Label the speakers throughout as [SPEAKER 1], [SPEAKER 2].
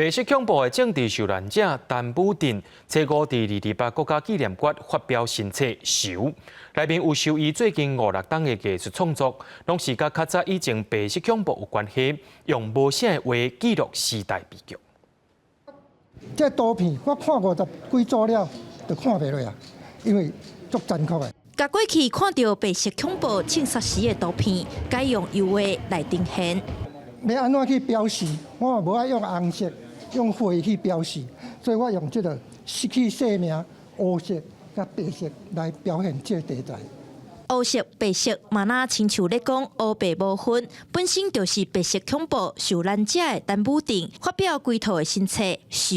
[SPEAKER 1] 白色恐怖的政治受難者陳武鎮，初五佇二二八國家紀念館發表新冊《愁》，內面有收伊最近五六冬的藝術創作，攏是佮較早以前白色恐怖有關係，用無聲的話記錄時代悲劇。
[SPEAKER 2] 這圖片我看五十幾組了，就看袂落啊，因為足殘酷的。
[SPEAKER 3] 共過去看著白色恐怖銃殺死的圖片，改用油畫來呈現。
[SPEAKER 2] 欲按怎去標示？我嘛無愛用紅色，用血去標示，所以我用這個失去生命烏色佮白色來表現這個題材。
[SPEAKER 3] 烏色、白色，嘛若親像咧講烏白無分，本身就是白色恐怖受難者的陳武鎮發表規套的新冊《愁》，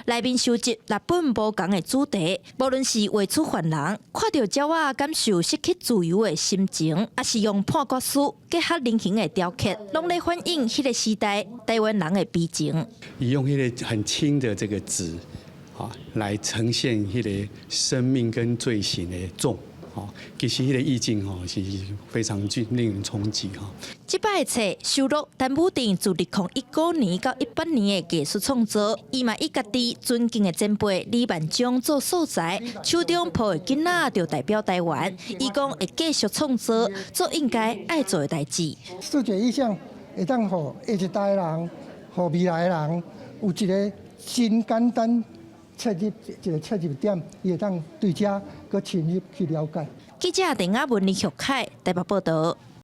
[SPEAKER 3] 內面收集六本無仝的主題，無論是畫出犯人看著鳥仔感受失去自由的心情，抑是用判決書結合人形的雕刻，攏咧反映彼個時代台灣人的悲情。
[SPEAKER 4] 伊用彼個很輕的這個紙，啊，來呈現彼個生命跟罪行的重。其實彼個意境吼是非常之令人衝擊吼。
[SPEAKER 3] 這擺的冊收錄陳武鎮自2019年到18年的藝術創作，伊嘛以家己尊敬的前輩李萬章做素材，手中抱的囡仔就代表台灣。伊講會繼續創作，做應該愛做的代誌。
[SPEAKER 2] 視覺意象會當予下一代人，予未來的人有一個真簡單切入一個切入點，伊會當對這閣深入去了解。
[SPEAKER 3] 記者鄧亞文、林玉凱台北報導。